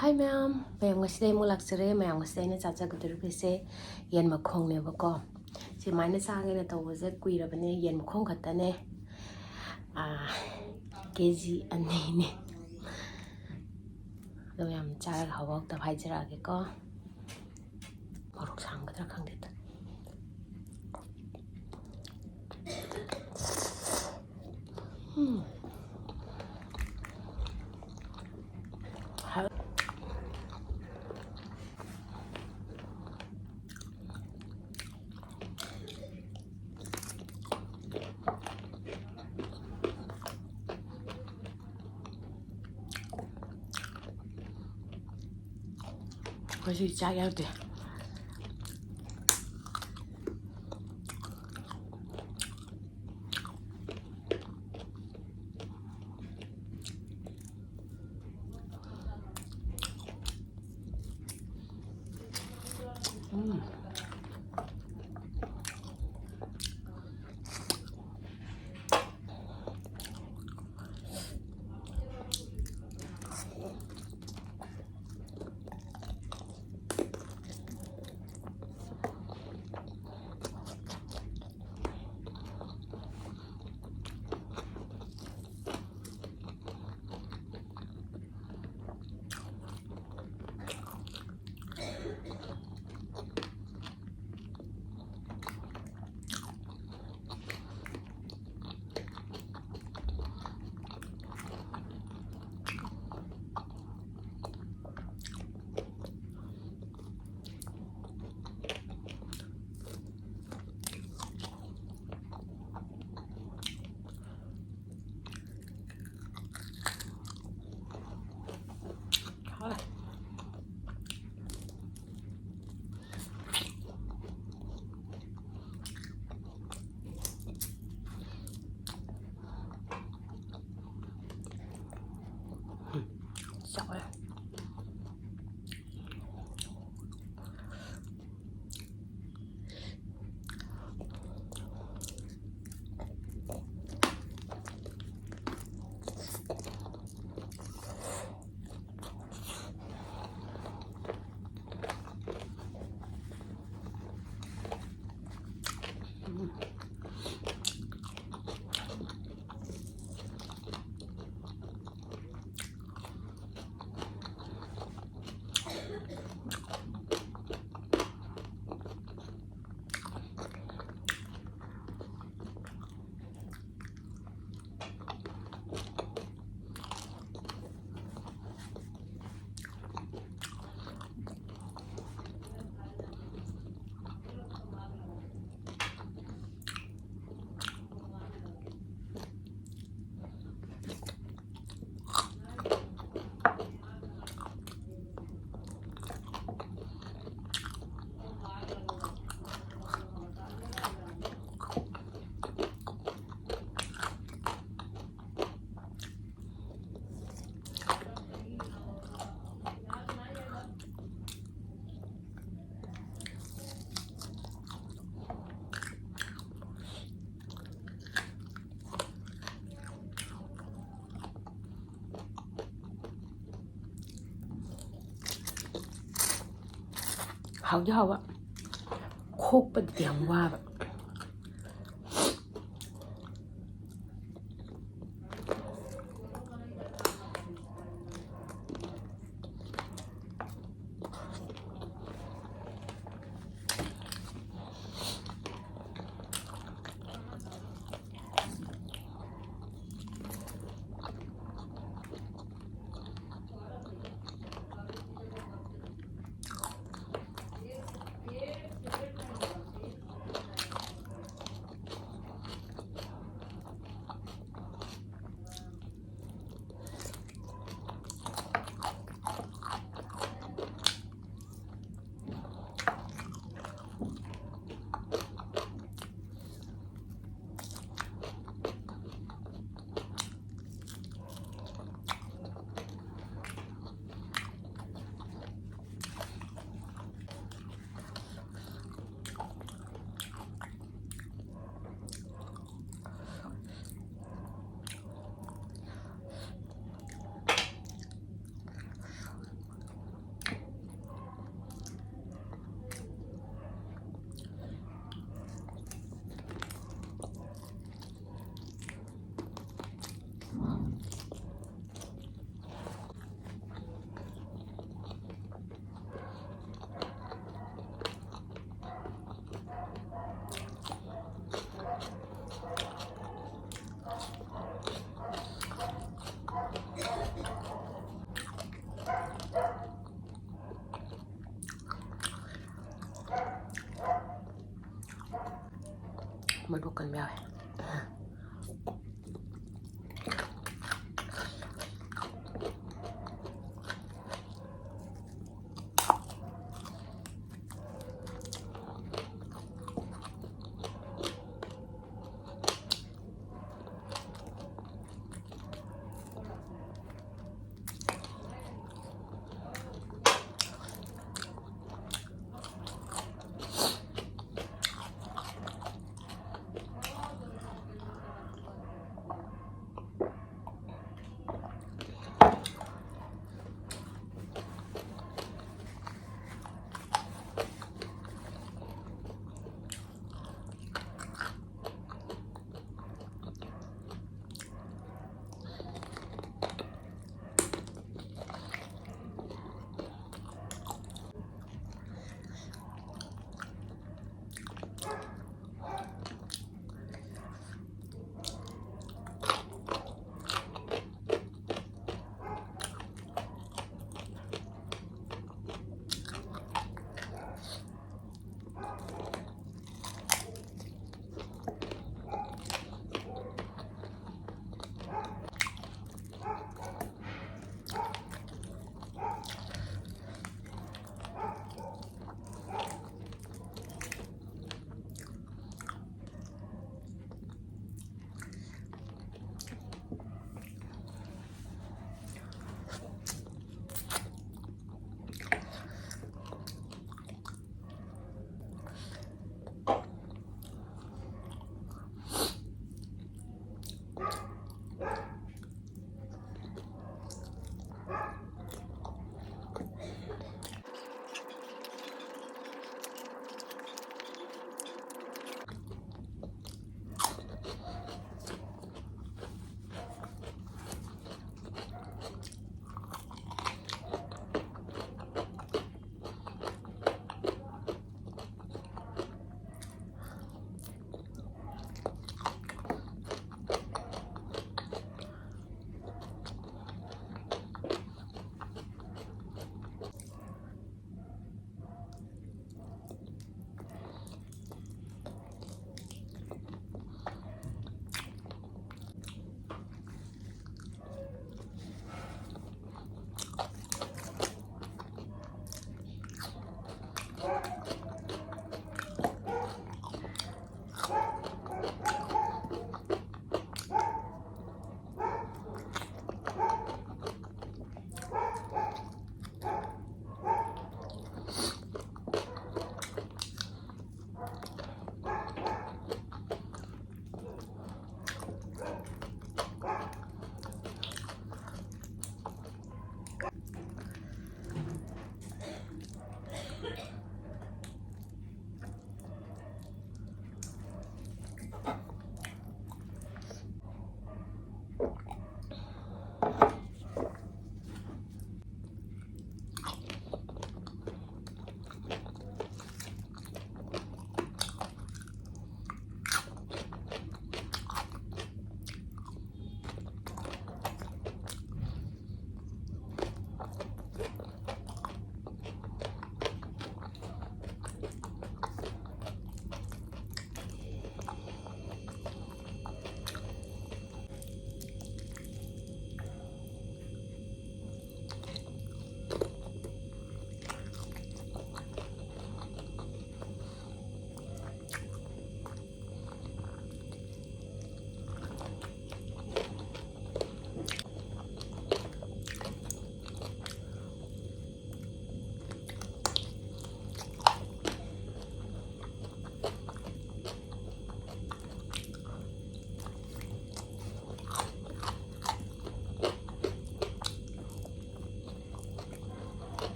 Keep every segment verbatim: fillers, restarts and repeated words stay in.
ꯍꯥꯏ ꯃꯌꯥꯝ, ꯃꯌꯥꯝ ꯉꯁꯤꯗꯤ ꯑꯩ ꯑꯃꯨꯛ ꯂꯥꯛꯆꯔꯦ꯫ ꯃꯌꯥꯝ ꯉꯁꯤꯗꯤ ꯑꯩꯅ ꯆꯥꯖꯒꯗꯧꯔꯤꯕꯁꯦ ꯌꯦꯟ ꯃꯈꯣꯡꯅꯦꯕꯀꯣ꯫ ꯁꯨꯃꯥꯏꯅ ꯆꯥꯒꯦꯅ ꯇꯧꯕꯁꯦ ꯀꯨꯏꯔꯕꯅꯦ, ꯌꯦꯟ ꯃꯈꯣꯡ ꯈꯛꯇꯅꯦ꯫ ꯀꯦ ꯖꯤ ꯑꯅꯤꯅꯦ꯫ ꯑꯗꯣ ꯃꯌꯥꯝ ꯆꯥꯔꯒ ꯍꯥꯎꯕ ꯍꯥꯎꯇꯕ ꯍꯥꯏꯖꯔꯛꯑꯒꯦꯀꯣ꯫ ꯃꯣꯔꯣꯛ ꯁꯥꯍꯟꯒꯗ꯭ꯔꯥ ꯈꯪꯗꯦꯗ꯫ ꯎꯝ꯫ ꯑꯩꯈꯣꯏꯁꯨ ꯆꯥꯛ ꯌꯥꯎꯗꯦ꯫ ꯎꯝ꯫ ꯍꯥꯎꯗꯤ ꯍꯥꯎꯕ, ꯈꯣꯛꯄꯗꯗꯤ ꯌꯥꯝ ꯋꯥꯕ꯫ ꯃꯔꯨ ꯀꯟꯕ ꯌꯥꯎꯋꯦ꯫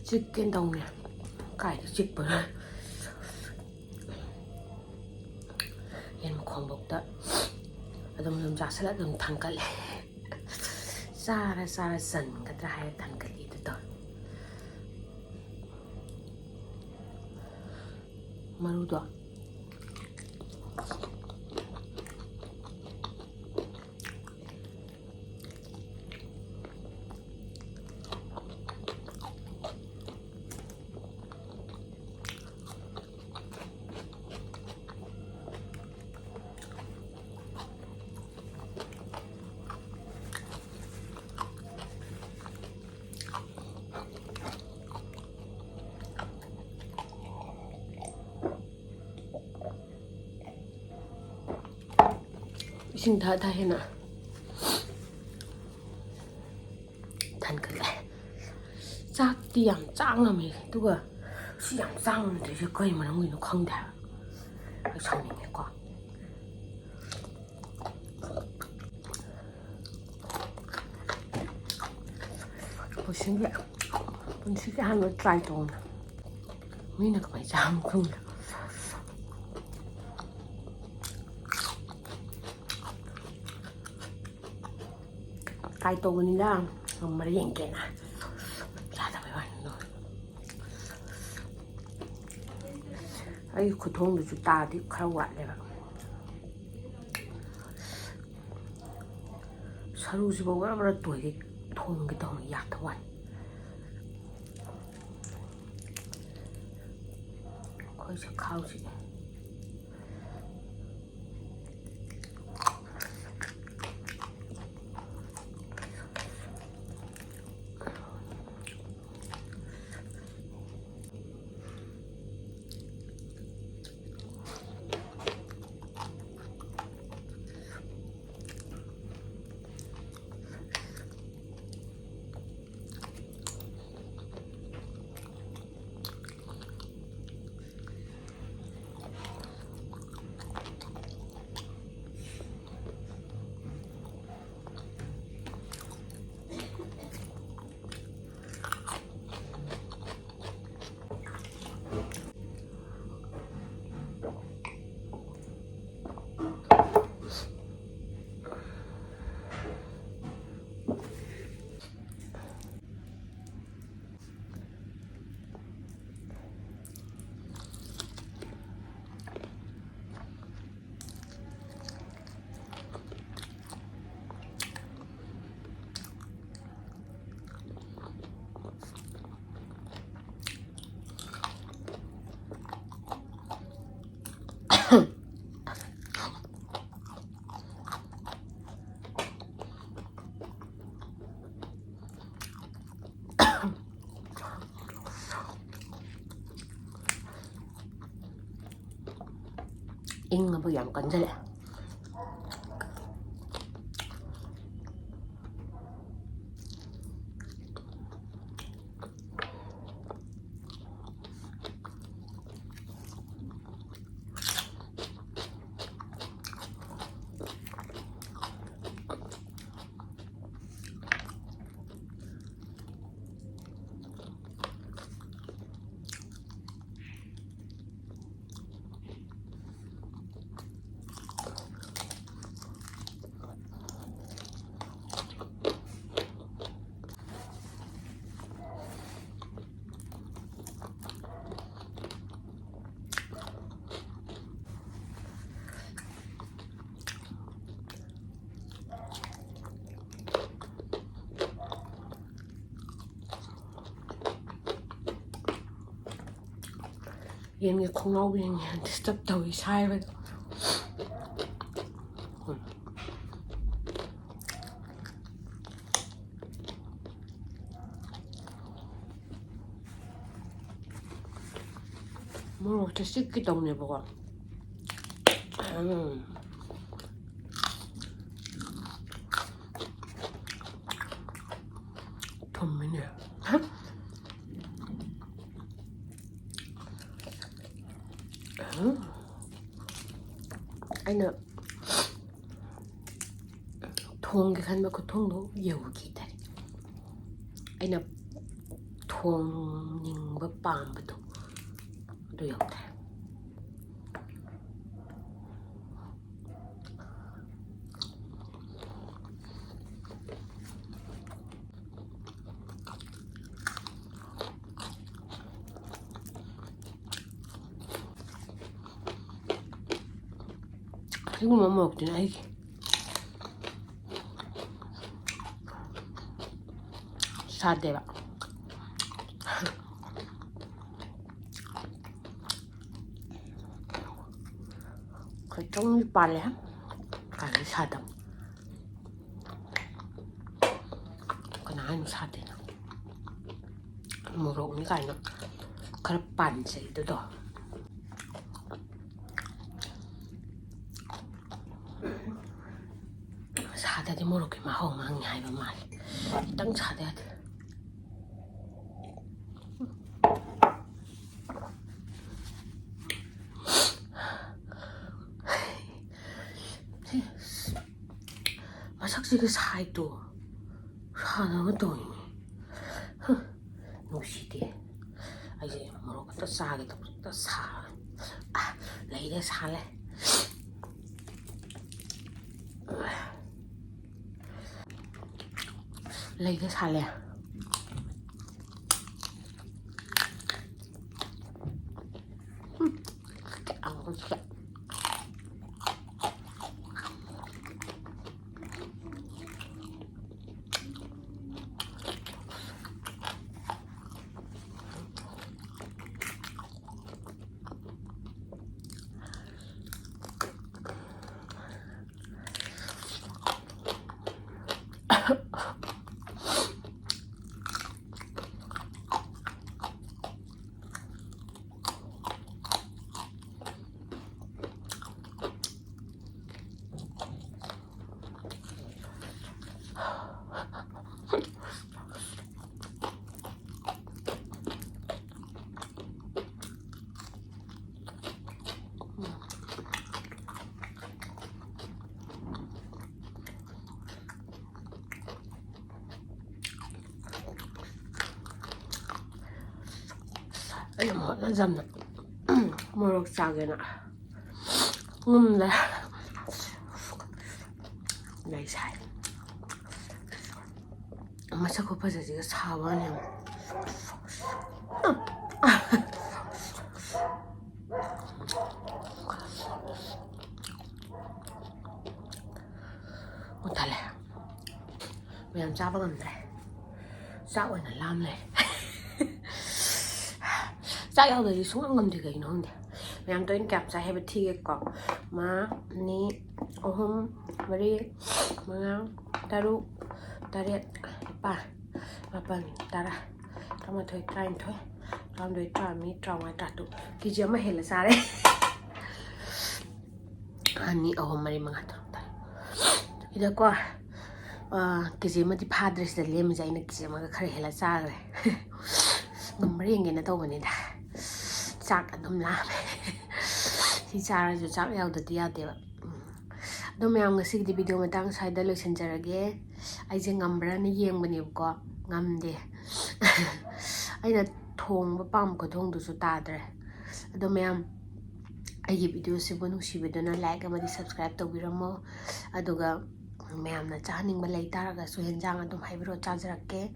ꯆꯤꯛꯀꯦꯅ ꯇꯧꯅꯦ꯫ ꯀꯥꯏꯗ ꯆꯤꯛꯄꯅꯣ? ꯌꯦꯟ ꯃꯈꯣꯡꯕꯣꯛꯇ ꯑꯗꯨꯝ, ꯑꯗꯨꯝ ꯆꯥꯁꯤꯜꯂ ꯑꯗꯨꯝ ꯊꯥꯡꯒꯠꯂꯦ꯫ ꯆꯥꯔ ꯆꯥꯔ ꯆꯟꯒꯗ꯭ꯔꯥ ꯍꯥꯏꯔ ꯊꯥꯡꯒꯠꯂꯤ ꯑꯗꯨ ꯇꯧꯔꯦ꯫ ꯃꯔꯨꯗꯣ꯫ ꯏꯁꯤꯡ ꯊꯥ ꯊꯥ ꯍꯦꯟꯅ ꯊꯟꯒꯠꯂꯦ꯫ ꯆꯥꯛꯇꯤ ꯌꯥꯝ ꯆꯥꯡꯉꯝꯃꯦ, ꯑꯗꯨꯒ ꯁꯤ ꯌꯥꯝ ꯆꯥꯡꯉꯝꯗ꯭ꯔꯤꯁꯦ ꯀꯩ ꯃꯔꯝꯒꯤꯅꯣ ꯈꯪꯗꯦ ꯍꯥꯏꯕ꯫ ꯑꯩ ꯁꯥꯎꯅꯤꯡꯉꯦꯀꯣ꯫ ꯄꯨꯟꯁꯤꯒꯤ, ꯄꯨꯟꯁꯤꯒꯤ ꯑꯍꯥꯟꯕ try ꯇꯧꯕꯅꯦ꯫ ꯃꯤꯅ ꯀꯃꯥꯏꯅ ꯆꯥꯕꯅꯣ ꯈꯪꯗꯦ꯫ Try ꯇꯧꯕꯅꯤꯗ, ꯉꯝꯕ꯭ꯔꯥ ꯌꯦꯡꯒꯦꯅ꯫ ꯌꯥꯗꯕꯩ ꯋꯥꯅꯤ꯫ ꯑꯩꯒꯤ ꯈꯨꯊꯣꯡꯗꯨꯁꯨ ꯇꯥꯗꯤ ꯈꯔ ꯋꯥꯠꯂꯦꯕ꯫ ꯁꯔꯨꯁꯤꯐꯥꯎ ꯕꯔ ꯕꯔ ꯇꯣꯏꯒꯩ ꯊꯣꯡꯒꯦ ꯇꯧꯅꯤ, ꯌꯥꯗꯕ ꯋꯥꯅꯤ꯫ ꯑꯩꯈꯣꯏ ꯆꯈꯥꯎꯁꯤ꯫ ꯏꯪꯉꯕ ꯌꯥꯝ ꯀꯟꯖꯜꯂꯛꯑꯦ꯫ ꯌꯦꯟꯒꯤ ꯈꯣꯡꯅꯥꯎ ꯌꯦꯡꯉꯦ, ꯗꯤꯁꯇꯔꯕ ꯇꯧꯏ ꯁꯥꯏꯕꯗꯣ꯫ ꯃꯣꯔꯣꯛꯁꯦ ꯆꯤꯛꯀꯦ ꯇꯧꯅꯦꯕꯀꯣ꯫ ꯎꯝ꯫ ꯊꯨꯝꯃꯤꯅꯦ꯫ ꯎꯝ꯫ ꯑꯩꯅ ꯊꯣꯡꯒꯦ ꯈꯟꯕ ꯈꯨꯊꯣꯡꯗꯣ ꯌꯧꯈꯤꯗꯔꯦ꯫ ꯑꯩꯅ ꯊꯣꯡꯅꯤꯡꯕ ꯄꯥꯝꯕꯗꯣ ꯑꯗꯨ ꯌꯧꯗ꯭ꯔꯦ꯫ ꯁꯤꯒꯨꯝꯕ ꯃꯣꯔꯣꯛꯇꯨꯅ ꯑꯩꯒꯤ ꯁꯥꯗꯦꯕ꯫ ꯈꯤꯇꯪꯗꯤ ꯄꯥꯜꯂꯦ꯫ ꯀꯥꯏꯗꯩ ꯁꯥꯗꯕ? ꯀꯅꯥ ꯍꯥꯏꯅꯣ ꯁꯥꯗꯦꯅ? ꯃꯣꯔꯣꯛꯅꯤ ꯀꯥꯏꯅ ꯈꯔ ꯄꯥꯟꯖꯩꯗꯨꯗꯣ꯫ ꯁꯥꯗꯗꯤ ꯃꯣꯔꯣꯛꯀꯤ ꯃꯍꯥꯎ ꯃꯥꯡꯉꯤ ꯍꯥꯏꯕ ꯃꯥꯜꯂꯦ꯫ ꯈꯤꯇꯪ ꯁꯥꯗ ꯌꯥꯗꯦ꯫ ꯃꯁꯛꯁꯤꯒ ꯁꯥꯏꯗꯣ ꯁꯥꯟꯅꯕ ꯇꯧꯔꯤꯅꯦ꯫ ꯍ, ꯅꯨꯡꯁꯤꯗꯦ꯫ ꯑꯩꯁꯦ ꯃꯣꯔꯣꯛ ꯑꯝꯇ ꯆꯥꯒꯦ ꯇꯧꯕ, ꯑꯝꯇ ꯁꯥ-, ꯑ, ꯂꯩꯔꯦ, ꯁꯥꯂꯦ꯫ ꯂꯩꯔꯦ, ꯁꯥꯂꯦ꯫ ꯎꯝ, ꯀꯌꯥꯝ ꯅꯨꯡꯁꯤ꯫ ꯑꯩ ꯍꯣꯠꯅꯖꯝꯅ ꯃꯣꯔꯣꯛ ꯆꯥꯒꯦꯅ ꯉꯨꯝꯂꯦ꯫ ꯂꯩ ꯁꯥꯏ꯫ ꯃꯁꯛ ꯈꯨꯐꯖꯁꯤꯒ ꯁꯥꯕ ꯋꯥꯅꯦ꯫ ꯃꯨꯟꯊꯠꯂꯦ꯫ ꯃꯌꯥꯝ ꯆꯥꯕ ꯉꯝꯗ꯭ꯔꯦ꯫ ꯆꯥꯛ ꯑꯣꯏꯅ ꯂꯥꯝ ꯂꯩꯔꯦ꯫ ꯆꯥꯛ ꯌꯥꯎꯗ꯭ꯔꯗꯤ ꯁꯨꯡꯉꯝ ꯉꯝꯗꯦ, ꯀꯩꯒꯤꯅꯣ ꯈꯪꯗꯦ꯫ ꯃꯌꯥꯝ ꯇꯣꯏꯅ ꯀꯌꯥꯝ ꯆꯥꯏ ꯍꯥꯏꯕ ꯊꯤꯒꯦꯀꯣ꯫ ꯑꯃ, ꯑꯅꯤ, ꯑꯍꯨꯝ, ꯃꯔꯤ, ꯃꯉꯥ, ꯇꯔꯨꯛ, ꯇꯔꯦꯠ, ꯅꯤꯄꯥꯜ, ꯃꯥꯄꯜ, ꯇꯔꯥ, ꯇꯔꯥꯃꯥꯊꯣꯏ, ꯇꯔꯥꯅꯤꯊꯣꯏ, ꯇꯔꯥꯍꯨꯝꯗꯣꯏ, ꯇꯔꯥꯃꯔꯤ, ꯇꯔꯥꯃꯉꯥ, ꯇꯔꯥꯇꯔꯨꯛ꯫ ꯀꯦ ꯖꯤ ꯑꯃ ꯍꯦꯜꯂ ꯆꯥꯔꯦ꯫ ꯑꯅꯤ, ꯑꯍꯨꯝ, ꯃꯔꯤ, ꯃꯉꯥ, ꯇꯔꯨꯛ, ꯇꯔꯦꯠ꯫ ꯁꯤꯗꯀꯣ, ꯑ, ꯀꯦ ꯖꯤ ꯑꯃꯗꯤ ꯐꯥꯗ꯭ꯔꯦ, ꯁꯤꯗ ꯂꯦꯝꯃꯤꯁꯦ꯫ ꯑꯩꯅ ꯀꯦ ꯖꯤ ꯑꯃꯒ ꯈꯔ ꯍꯦꯜꯂ ꯆꯥꯈ꯭ꯔꯦ꯫ ꯉꯝꯕ꯭ꯔꯥ ꯌꯦꯡꯒꯦꯅ ꯇꯧꯕꯅꯤꯗ꯫ ꯆꯥꯛ ꯑꯗꯨꯝ ꯂꯥꯝꯃꯦ꯫ ꯁꯤ ꯆꯥꯔꯁꯨ ꯆꯥꯛ ꯌꯥꯎꯗꯗꯤ ꯌꯥꯗꯦꯕ꯫ ꯎꯝ꯫ ꯑꯗꯣ ꯃꯌꯥꯝ, ꯉꯁꯤꯒꯤꯗꯤ ꯚꯤꯗꯤꯑꯣ ꯃꯇꯥꯡ ꯁ꯭ꯋꯥꯏꯗ ꯂꯣꯏꯁꯤꯟꯖꯔꯒꯦ꯫ ꯑꯩꯁꯦ ꯉꯝꯕ꯭ꯔꯥꯅ ꯌꯦꯡꯕꯅꯦꯕꯀꯣ, ꯉꯝꯗꯦ꯫ ꯑꯩꯅ ꯊꯣꯡꯕ ꯄꯥꯝꯕ ꯈꯨꯊꯣꯡꯗꯨꯁꯨ ꯇꯥꯗ꯭ꯔꯦ꯫ ꯑꯗꯣ ꯃꯌꯥꯝ, ꯑꯩꯒꯤ ꯚꯤꯗꯤꯑꯣꯁꯤꯕꯨ ꯅꯨꯡꯁꯤꯕꯤꯗꯨꯅ like ꯑꯃꯗꯤ subscribe ꯇꯧꯕꯤꯔꯝꯃꯣ꯫ ꯑꯗꯨꯒ ꯃꯌꯥꯝꯅ ꯆꯥꯍꯟꯅꯤꯡꯕ ꯂꯩ ꯇꯥꯔꯒꯁꯨ ꯍꯦꯟꯖꯥꯡ ꯑꯗꯨꯝ ꯍꯥꯏꯕꯤꯔꯛꯑꯣ, ꯆꯥꯖꯔꯛꯀꯦ꯫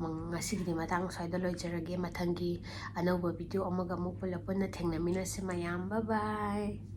ꯎꯝ, ꯉꯁꯤꯒꯤꯗꯤ ꯃꯇꯥꯡ ꯁ꯭ꯋꯥꯏꯗ ꯂꯣꯏꯖꯔꯒꯦ꯫ ꯃꯊꯪꯒꯤ ꯑꯅꯧꯕ ꯚꯤꯗꯤꯑꯣ ꯑꯃꯒ ꯑꯃꯨꯛ ꯄꯨꯂꯞ ꯄꯨꯟꯅ ꯊꯦꯡꯅꯃꯤꯟꯅꯁꯤ ꯃꯌꯥꯝ꯫ Bye bye꯫